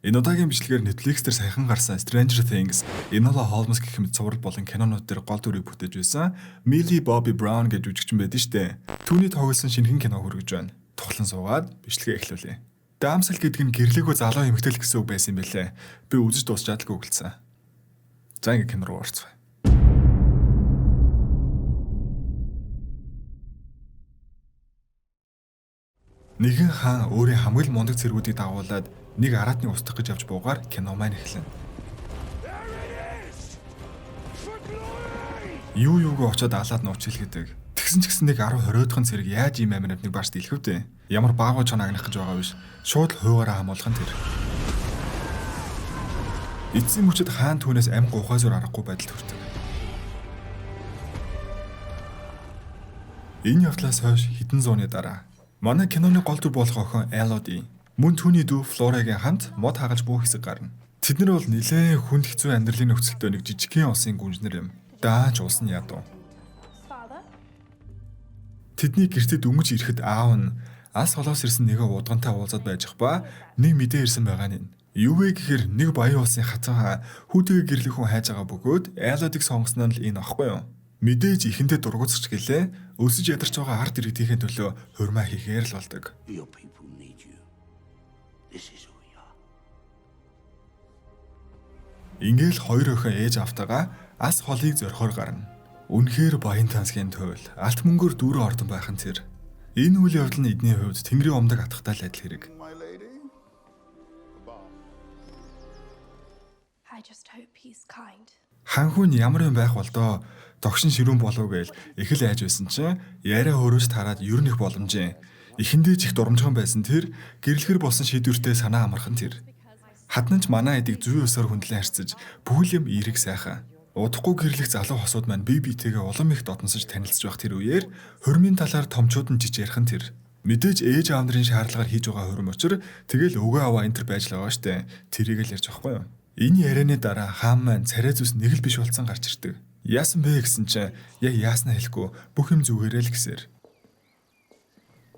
Энэ удаагийн бичлэгээр Netflix дээр саяхан гарсан Stranger Things, Enola Holmes гэх мэт цуврал болон кинонууд дээр гол дүрийг бүтээж байсан Millie Bobby Brown гэж жүжигчин байдаг штэ. Түүний тоглосон шинэхэн кино хүргэж байна. Тухлан суугаад бичлэгээ эхлүүлье. Damsel гэдэг нь гэрлээгүй залуу эмэгтэй л гэсэн үг байсан юм байлээ. Би үзэж дуусчаад л гуглдсан. За ингэ кино руу орцгоё. Нэгэн хаан өөрийн хамгийн мундаг цэргүүдийг дагуулад нэг араатныг устгах гэж явж буугаар кино маань эхэлнэ. Юу юугаа очиод алаад нууч хэлгэдэг. Тэгсэн ч гэсэн нэг 10 20-ын цэрэг яаж ийм амир амтныг бааш дийлэх вэ? Ямар баагуу чон агнах гэж байгаа биш. Шууд л хуугаараа хамуулах нь тэр. Эцсийн мөчид хаан түүнээс ам гуйхаас өөр аргагүй байдалд хүрдэг. Энэ явдлаас хойш хэдэн зууны дараа манай киноны гол дүр болох охин Элоди мөн түүний дүү Флорагийн хамт мод хагалж буу хэсэг гарна. Тэд нар бол нэлээд хүнд хэцүү амьдралын нөхцөлтөө нэг жижигхэн улсын гүнжнэр юм. Дааж улс нь ядуу. Тэдний гэртээ дөнгөж ирэхэд аав нь алс холоос ирсэн нэгэн удгантай уулзаад байж ах ба нэг мэдээ ирсэн байгаа нь. Юу вэ гэхээр нэг баян улсын хатан хаан хүүтэйгээ гэрлэх хүн хайж байгаа бөгөөд Элодиг сонгосон нь л энэ аахгүй юу? Мэдээж эхэндээ дургуутсч гэлээ өлсөж ядарч байгаа ард иргэдийнхээ төлөө хурмаа хийхээр л болдог. Your people need you. This is who we are. Ингээл хоёр охин ээж автагаа ас холыг зорихоор гарна. Үнэхээр баян тансгийн туйл алт мөнгөөр дүүрэн ордон байх нь тэр. Энэ үйл явдал нь эдний хувьд Тэнгэрийн умдаг атгатай л адил хэрэг. My lady. I just hope he's kind. Ханхүү нь ямар юм байх бол доо догшин ширүүн болов гээл их л айж байсан чинь яриа хөрөөж тараад ер нь их боломжийн. Эхэндээ ч их дурамжхан байсан тэр гэрлэхэр болсон шийдвэртэй санаа амархан тэр. Хаднан ч манай эдийг зүй ёсоор хүндлэн харьцаж бүхэл юм эерэг сайхан. Удахгүй гэрлэх залуу хосууд маань бие биетэйгээ улам их додонсож танилцж байх тэр үеэр хурмын талаар томчууд нь жиж ярих нь тэр. Мэдээж ээж аав нарын шаардлагаар хийж байгаа хурим учир тэгэл өгөө аваа энэ төр байж л байгаа штэ. Тэрийг л ярьж байгаа хгүй юу? Энэ ярианы дараа хаан маань царай зүс нэг л биш болсон гарч ирдэг. Яасан бэ гэсэн чинь яг яаснаа хэлэхгүй бүх юм зүгээрээ л гэсээр.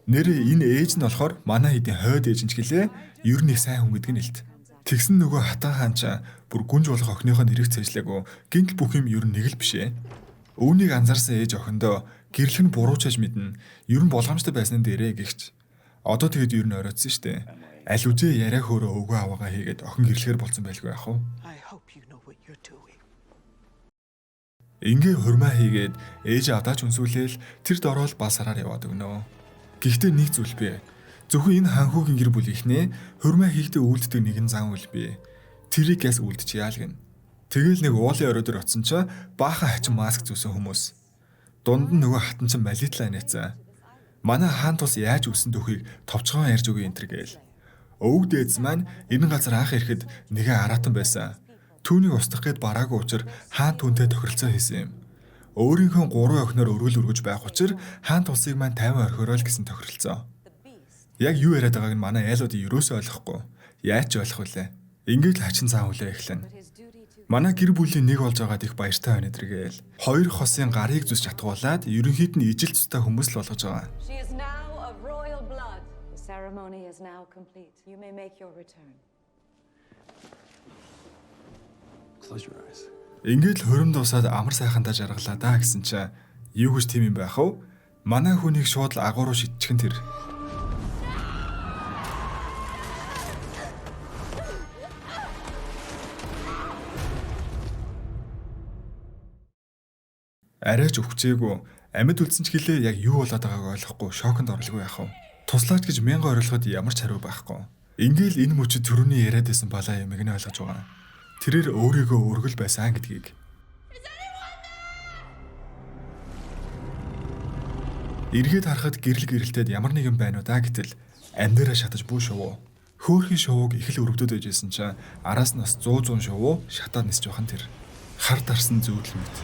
Нэрээ энэ ээж нь болохоор манай хэдийн хойд ээж нь ч гэлээ ер нь их сайн хүн гэдэг нь хэлт. Тэгсэн нөгөө хатан хаан чинь бүр гүнж болох охиныхоо нэрийг цээжлээгүй гинт бүх юм ер нь нэг л биш ээ. Үүнийг анзаарсан ээж охиндоо гэрлэх нь буруу чаж мэднэ. Ер нь болгоомжтой байсан дээрээ гихч. Одоо тэгэд ер нь оройтсон штэ. Аль үжээ яриа хөөрөө өвгөө аваагаа хийгээд охин гэрлэхээр болцсон байлгүй яах вэ? I hope you know what you're doing. Ингээ хурмаа хийгээд ээж авдаач үнсүүлээл тэр дороо л бал сараар яваад өгнө. Гэхдээ нэг зүйл бий. Зөвхөн энэ ханхүүгийн гэр бүлийнхнээ хурмаа хийхдээ үйлддэг нэгэн зан үйл бий. Тэрийг яс үлдчихье л гэнэ. Тэгэл нэг уулын орой дээр очсон чинь баахан хачин маск зүүсэн хүмүүс. Дунд нь нөгөө хатан чинь малитлаа нээцэн. Манай хаан тус яаж үсэн төхийг товчхон ярьж өгье энэ төр гээл. Өвөг дээдс маань энэ газар анх ирэхэд нэгэн араатан байсан. Түүнийг устгах гээд бараагүй учир хаан түүнтэй тохиролцоо хийсэн юм. Өөрийнхөө гурван охиноор өргөл өргөж байх учир хаан тулсыг маань 50 орхиороо л гэсэн тохиролцоо. Яг юу яриад байгааг нь манай айлуудын ерөөсөө ойлгохгүй. Яаж ч ойлгох вүлээ. Ингээд л хачин цаан хүлээ эхлэнэ. Манай гэр бүлийн нэг болж байгаад их баяртай байна эдэргээл. Хоёр хосын гарыг зүс чатгуулад ерөнхийд нь ижил цустай хүмүүс л болгож байгаа. She is now of royal blood. The ceremony is now complete. You may make your return. Close your eyes. Ингээд л хурим дуусаад амар сайхандаа жаргалаа даа гэсэн чинь юу гэж тийм юм байх вэ? Манай хүнийг шууд л агуу руу шидчихэн тэр. Арай ч өвчээгүй амьд үлдсэн ч гэлээ яг юу болоод байгааг ойлгохгүй шоконд орлого яах вэ? Туслаач гэж мянган орилоход ямар ч хариу байхгүй. Ингээл энэ мөчид төрөний яриад байсан балаа юмыг нь ойлгож байгаа. Тэрээр өөрийгөө өргөл байсан гэдгийг. Эргээд харахад гэрэл гэрэлтэд ямар нэгэн байна уу да гэтэл амьдаараа шатаж бүү шувуу. Хөөхий шувууг их л өрөвдөд байжсэн чинь араас нь бас 100 100 шувуу шатаад нисэж байхан тэр. Хар дарсан зүүдэл мэт.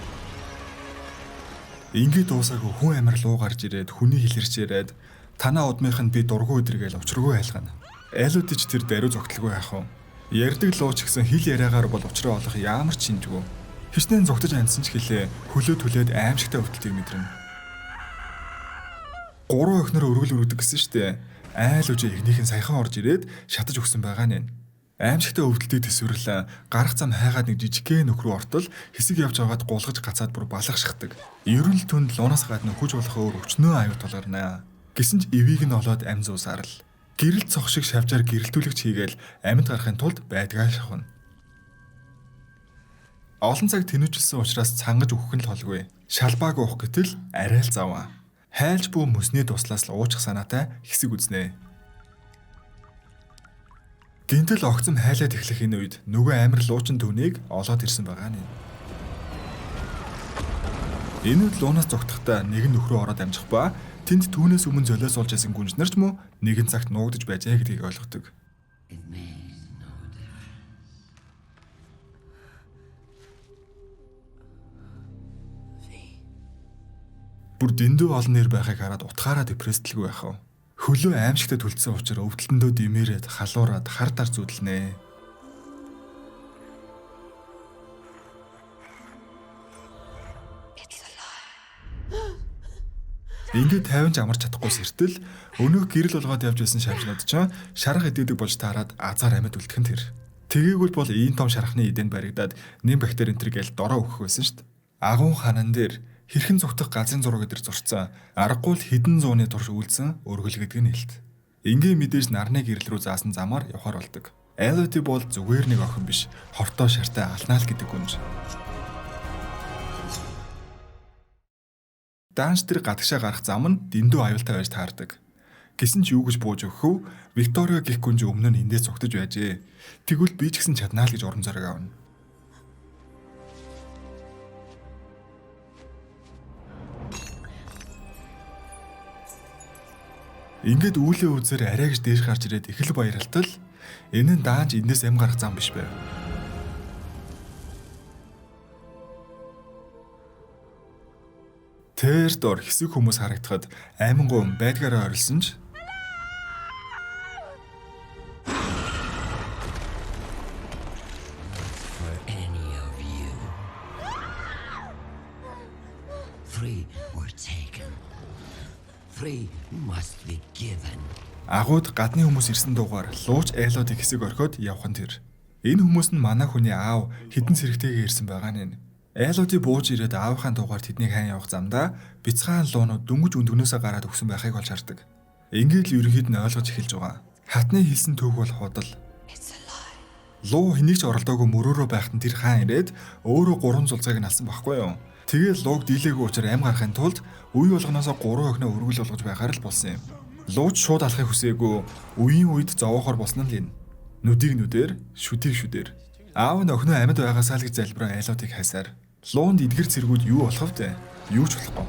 Ингээд дуусаагүй хүн амир луу гарч ирээд хүний хэлэрч яриад танаа удмынх нь би дургу өдргээл учиргүй айлгана. Айлуудыч тэр даруй зогтлгүй яах вэ? Ярддаг луу ч гэсэн хэл яриагаар бол учраа олох ямар ч шинжгүй. Хичнээн зогтож амжсан ч гэлээ хөлөө түлээд аимшигтай өвдөлтийг мэдэрнэ. Гурван охиноор өргөл өргөдөг гэсэн штэ. Айл үжи эхнийх нь саяхан орж ирээд шатаж өгсөн байгаа нэ. Аимшигтай өвдөлтийг төсвөрлөн гарах зам хайгаад нэг жижигхэн нөхрөө ортол хэсэг явж байгаад гулгаж гацаад бүр балах шахдаг. Ер нь л түнд луунаас гадна хүч болох өөр өчнөө аюу тулгарна. Гэсэн ч эвийг нь олоод амь зуусаар л гэрэл цох шиг шавжаар гэрэлтүүлэгч хийгээл амьд гарахын тулд байдгаа шахна. Олон цаг тэнүүчилсэн учраас цангаж өгөх нь л холгүй. Шалбааг уух гэтэл арай л заваа. Хайлж бүү мөсний туслаас л уучих санаатай хэсэг үзнэ. Гинтэл огцом хайлаад эхлэх энэ үед нөгөө амир луучин түүнийг олоод ирсэн байгаа нэ. Энэ үед луунаас зогтохдоо нэгэн нөхрөө ороод амжих ба тэнд түүнээс өмнө золиос болж байсан гүнж нар ч муу нэгэн цагт нуугдаж байжээ гэдгийг ойлгодог. It makes no difference. Бүр дэндүү олон нэр байхыг хараад утгаараа депресдлгүй байх вэ? Хөлөө аимшигтай түлдсэн учраас өвдөлтөндөө димээрээд халуураад хар дар зүдлэнэ. It's a lie. Ингээд 50 ч амарч чадахгүй сэртэл өнөөх гэрэл болгоод явж байсан шавжнууд ч шарах идэдэг болж таарад азар амьд үлдэх нь тэр. Тэгээгүй бол ийм том шархны эдэнд баригдаад нэм бактери энтер гээл дороо өгөх байсан шүү дээ. Агуун ханан дээр хэрхэн зүгтэх газрын зураг өдр зурцсан аргагүй л хэдэн зууны турш үйлдсэн өргөл гэдэг нь хэлт. Ингээ мэдээж нарны гэрэл рүү заасан замаар явхаар болдог. Элоди бол зүгээр нэг охин биш, хортой шартай алнаа л гэдэг гүнж. Даанч тэр гадагшаа гарах зам нь дэндүү аюултай байж таардаг. Гэсэн ч юу гэж бууж өгөх вэ? Викторио гих гүнж өмнө нь эндээс цугтаж байжээ. Тэгвэл би ч гэсэн чаднаа л гэж урам зориг авна. Ингээд үүлээ үзээр арай гэж дээш гарч ирээд их л баяралтал энэ нь даанч эндээс ам гарах зам биш байв. Тэр дор хэсэг хүмүүс харагдахад аймангуй байдгаараа орилсон ч For any of you. Three were taken. Three must be given. агууд гадны хүмүүс ирсэн дуугаар лууч айлуудыг хэсэг орхиод явах нь тэр. Энэ хүмүүс нь манай хүний аав хідэн сэрэгтэйгээ ирсэн байгаа нэ. Айлуудыг бууж ирээд аавынхаа дуугаар тэднийг сайн явах замдаа бяцхан луунууд дөнгөж өндгөнөөсөө гараад өгсөн байхыг олж хардаг. Ингээд л ерөнхийд нь ойлгож эхэлж байгаа. Хатны хэлсэн түүх бол худал. It's a lie. Луу хэнийг ч оролдоогүй мөрөөрөө байхад нь тэр хаан ирээд өөрөө гурван зулцайг нь алсан байхгүй юу? Тэгээд лууг дийлээгүй учраас ам гарахын тулд үе болгоноосоо гурван охиноо өргөл болгож байхаар л болсон юм. Лууч шууд алахыг хүсээгүй үеийн үед зовоохор болсон нь л энэ. Нүдийг нүдээр, шүдийг шүдээр. Аав нь охиноо амьд байгаасаа л гэж залбиран айлуудыг хайсаар. Луунд эдгэр цэргүүд юу болох вэ? Юу ч болохгүй.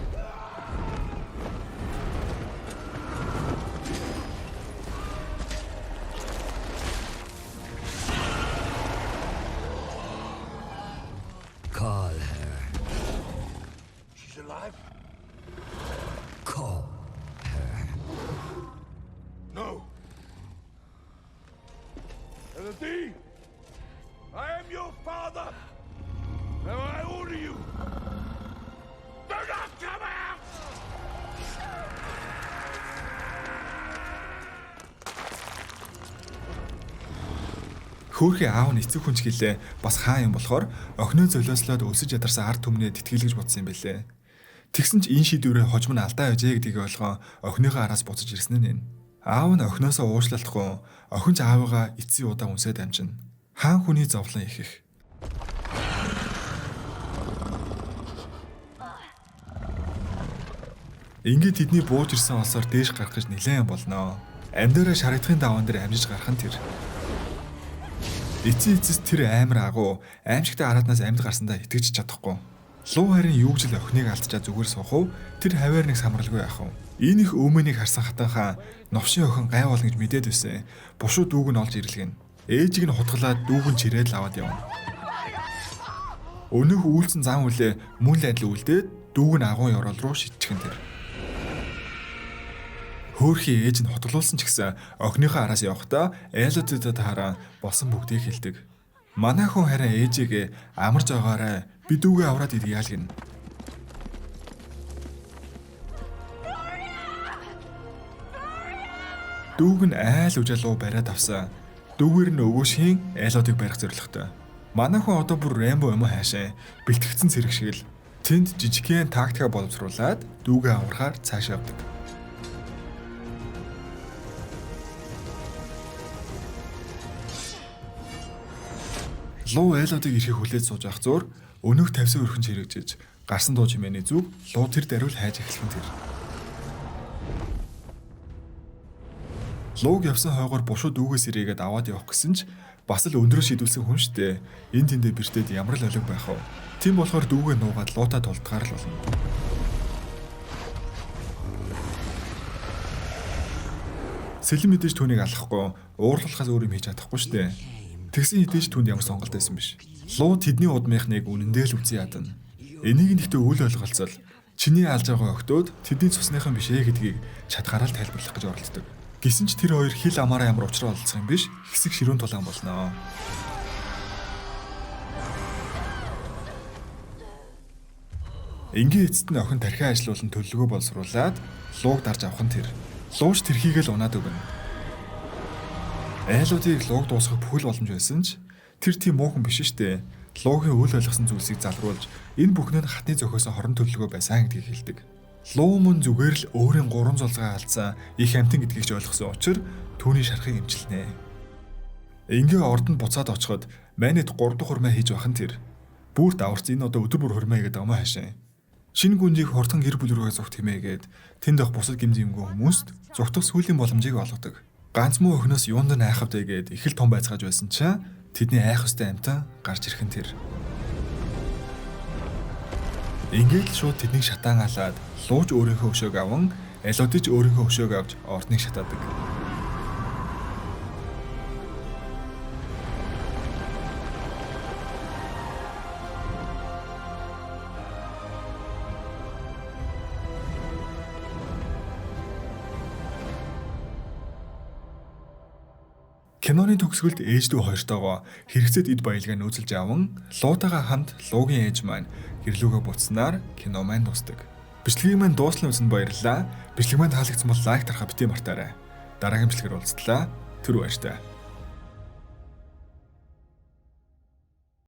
Call her. She's alive? Call her. No. Elodie! I am your father! Now I order you! Do not come out! Хөөхий аав нь эцэг хүн ч гэлээ бас хаан юм болохоор охиноо золиослоод өлсөж ядарсан ард түмнээ тэтгэлгэж бодсон юм бэлээ. Тэгсэн ч энэ шийдвэрээ хожим нь алдаа байжээ гэдгийг ойлгон охиныхоо араас буцаж ирсэн нь энэ. Аав нь охиноосоо уучлалтгүй охин ч аавыгаа эцсийн удаа үнсээд амжина. Хаан хүний зовлон их их. Ингээд тэдний бууж ирсэн олсоор дээш гарах гэж нэлээд болноо. Амьдаараа шарагдахын даваан дээр амжиж гарах нь тэр. Эцсийн эцэс тэр амар агуу аимшигтай араатнаас амьд гарсандаа итгэж чадахгүй. Луу харин юу гэж л охиныг алдчаа зүгээр суух уу? Тэр хаваар нэг самралгүй яах вэ? Энэ их өөмөнийг харсан хатан хаан новшин охин гай болно гэж мэдээд байсан. Бушуу дүүг нь олж ирлгэн. Ээжийг нь хутгалаад дүүг нь чирээд л аваад явна. Өнөөх үйлцэн зан үлээ мөн л адил үлдээд дүүг нь агуун ёроол руу шидчихэн тэр. Хөөхий ээж нь хутгалуулсан ч гэсэн охиныхоо араас явахдаа айлуудад хараа болсон бүгдийг хэлдэг. Манай хүн харин ээжигээ амарч байгаарай. Би дүүгээ авраад ирье л гинэ. Дүүг нь айл үжил руу бариад авсан. Дүүгээр нь өвөөшийн айлуудыг барих зорилготой. Манай хүн одоо бүр Рэмбо юм уу хаашаа бэлтгэгдсэн цэрэг шиг л тэнд жижигхэн тактика боловсруулад дүүгээ аврахаар цааш явдаг. Луу айлуудыг ирэхийг хүлээж сууж авах зур өнөөх тавьсан өрхөн чирэгжиж гарсан дуу чимээний зүг луу тэр даруул хайж эхлэх нь тэр. Лууг явсан хойгоор бушуу дүүгээс ирээгээд аваад явах гэсэн ч бас л өндрөө шийдүүлсэн хүн штэ. Энэ тэндээ бэртээд ямар л олиг байх вэ? Тийм болохоор дүүгээ нуугаад луутай тулдгаар л болно. Сэлэн мэдээж түүнийг алахгүй, уурлахаас өөр юм хийж чадахгүй штэ. Тэгсэн хэдий ч түүнд ямар сонголт байсан биш. Луу тэдний удмынхныг үнэндээ л үзэн ядана. Энийг нь гэхдээ үл ойлголцол чиний алж байгаа охтууд тэдний цусныхан биш ээ гэдгийг чадхаараа л тайлбарлах гэж оролддог. Гэсэн ч тэр хоёр хил амаараа ямар учраа олцсон юм биш хэсэг ширүүн тулаан болно. Энгийн эцэст нь охин тархиа ажилуулан төлөвлөгөө боловсруулад лууг дарж авах нь тэр. Лууш тэрхийг л унаад өгнө. Айлуудыг лууг дуусгах бүхэл боломж байсан ч тэр тийм муу хүн биш штэ. Луугийн үл ойлгосон зүйлсийг залруулж энэ бүхэн нь хатны зохиосон хорон төлөвлөгөө байсан гэдгийг хэлдэг. Луу мөн зүгээр л өөрийн 3 золзгоо алдсан их амтан гэдгийг ч ойлгосон учир түүний шарахыг эмчилнэ. Ингээ ордонд буцаад очиход манайд 3 дахь хурмаа хийж байх нь тэр. Бүрт аварц энэ одоо өдөр бүр хурмаа хийгээд байгаа юм хаашаа. Шинэ гүнжийг хурдхан гэр бүл рүүгээ зүгт хэмээгээд тэнд ах бусад гим зэмгүй хүмүүст зүгтэх сүүлийн боломжийг олгодог. Ганц муу охиноос юунд нь айхав дэгээд их л том байцгааж байсан чинь тэдний айх өстэй амтан гарч ирэх нь тэр. Ингээд л шууд тэднийг шатаан алаад лууж өөрийнхөө өшөөг аван алиудыг өөрийнхөө өшөөг авч ордныг шатаадаг. Киноны төгсгөлд ээж дүү хоёртойгоо хэрэгцээд эд баялгаа нөөцөлж аван луутайгаа хамт луугийн ээж маань гэрлүүгээ буцсанаар кино маань дуусдаг. Бичлэгийг маань дуусна үзэнд баярлалаа. Бичлэг маань таалагдсан бол лайк дарахаа битгий мартаарай. Дараагийн бичлэгээр уулзтлаа. Түр баяртай.